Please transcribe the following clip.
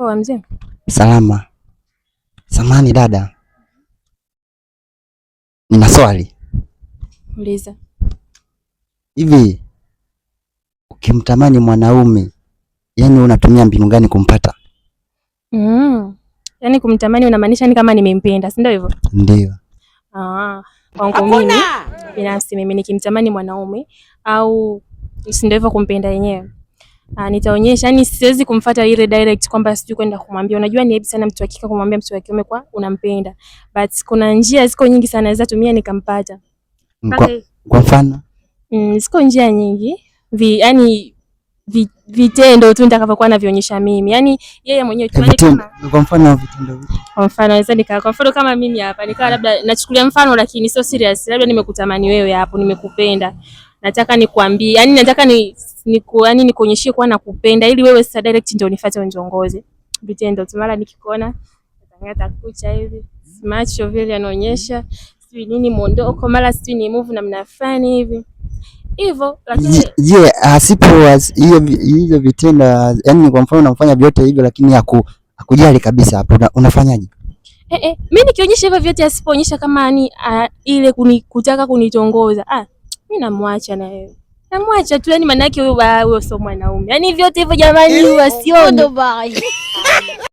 Poa mzee. Salama. Samahani dada, nina swali. Uliza. Hivi ukimtamani mwanaume, yani unatumia mbinu gani kumpata? Yaani kumtamani unamaanisha ni kama nimempenda, si ndio hivyo? Ndio. Ah, kwangu mimi binafsi mimi nikimtamani mwanaume au si ndio hivyo kumpenda yenyewe. Ah, nitaonyesha, yani siwezi kumfuata ile direct kwamba sijui kwenda kumwambia. Unajua ni aibu sana mtu wa kike kumwambia mtu wa kiume kwa unampenda. But kuna njia ziko nyingi sana naweza tumia nikampata. Kwa mfano? Ziko njia nyingi. Yani vitendo tu nitakavyokuwa navionyesha mimi. Yani yeye mwenyewe tu Vitendo. Kwa mfano vitendo vipi? Kwa mfano naweza nika kwa mfano kama mimi hapa nikawa labda nachukulia mfano lakini sio serious, labda nimekutamani wewe hapo, nimekupenda. Nataka nikwambie, yani nataka ni yani nikuonyeshe kuwa nakupenda ili wewe sasa direct ndio unifuate uniongoze. Vitendo tu, mara nikikuona natangata kucha hivi, macho vile yanaonyesha, sijui nini muondoko, mara sijui ni move namna fulani hivi. Hivyo lakini Je, asipo hiyo hizo vitendo, yani kwa mfano unamfanya vyote hivyo lakini hakujali kabisa, hapo unafanyaje? Mimi nikionyesha hivyo vyote asipoonyesha kama ni ile kutaka kunitongoza, mimi namwacha na yeye. Namwacha tu, yani maana yake huyo huyo sio mwanaume. Yani vyote hivyo jamani, huyo asione.